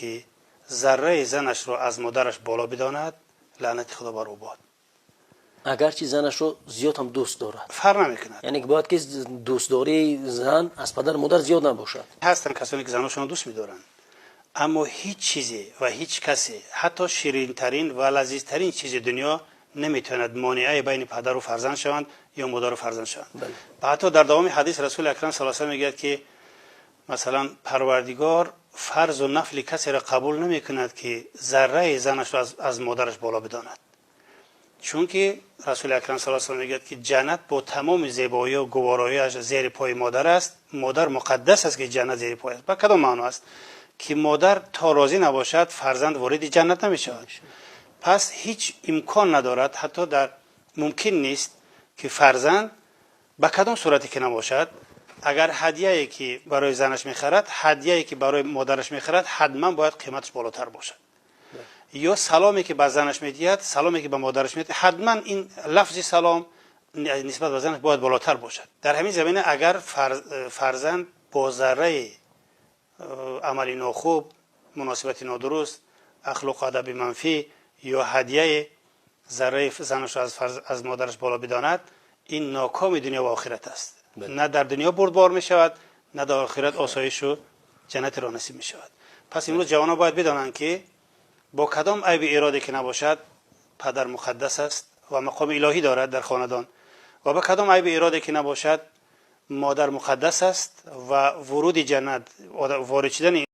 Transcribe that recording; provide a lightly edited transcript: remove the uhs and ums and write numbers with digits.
Ки зарраи занашро аз модараш боло бидонад, лаънати Худо бар ӯ бод. Агарчи занашро зиёд ҳам дӯст дорад? Фарқ намекунад. Яъне бояд ки дӯстдории зан аз падару модар зиёд набошад? Ҳастанд касоне, ки заношонро дӯст медоранд, аммо ҳеҷ чизе ва ҳеҷ касе, ҳатто ширинтарин ва лазизтарин чизи дунё, наметавонад монеаи байни падару фарзанд шаванд ё модару фарзанд шаванд. Ва ҳатто дар давоми ҳадис Расули Акрам с мегӯяд, ки масалан, Парвардигор фарзу нафли касеро қабул намекунад, ки зарраи занашро аз модараш боло бидонад, чунки Расули Акрам с мегӯяд, ки ҷаннат бо тамоми зебоию гувороиаш зери пои модар аст. Модар муқаддас аст, ки ҷаннат зери пой аст. Ба кадом маъно аст, ки модар то розӣ набошад, фарзанд вориди ҷаннат намешавад? Пас ҳеҷ имкон надорад, ҳатто дар мумкин нест, ки фарзанд ба кадом сурате ки набошад, агар ҳадияе ки барои занаш мехарад, ҳадияе ки барои модараш мехарад, ҳатман бояд қиматаш болотар бошад, ё саломе ки ба занаш медиҳад, саломе ки ба модараш медиҳад, ҳатман ин лафзи салом нисбат ба занаш бояд болотар бошад. Дар ҳамин замина агар фарзанд бо зарраи амали нохуб, муносибати нодуруст, ахлоқу адаби манфӣ ё ҳадияи зарраи занашро аз модараш боло бидонад, ин нокоми дунё ва охират аст. На дар дунё бурдбор мешавад, на дар охират осоишу ҷаннатеро насиб мешавад. Пас имрӯз ҷавонон бояд бидонанд, ки бо кадом айби ироде ки набошад, падар муқаддас аст ва мақоми илоҳӣ дорад дар хонадон, ва ба кадом айби ироде ки набошад, модар муқаддас аст ва вуруди ҷаннат, ворид шудани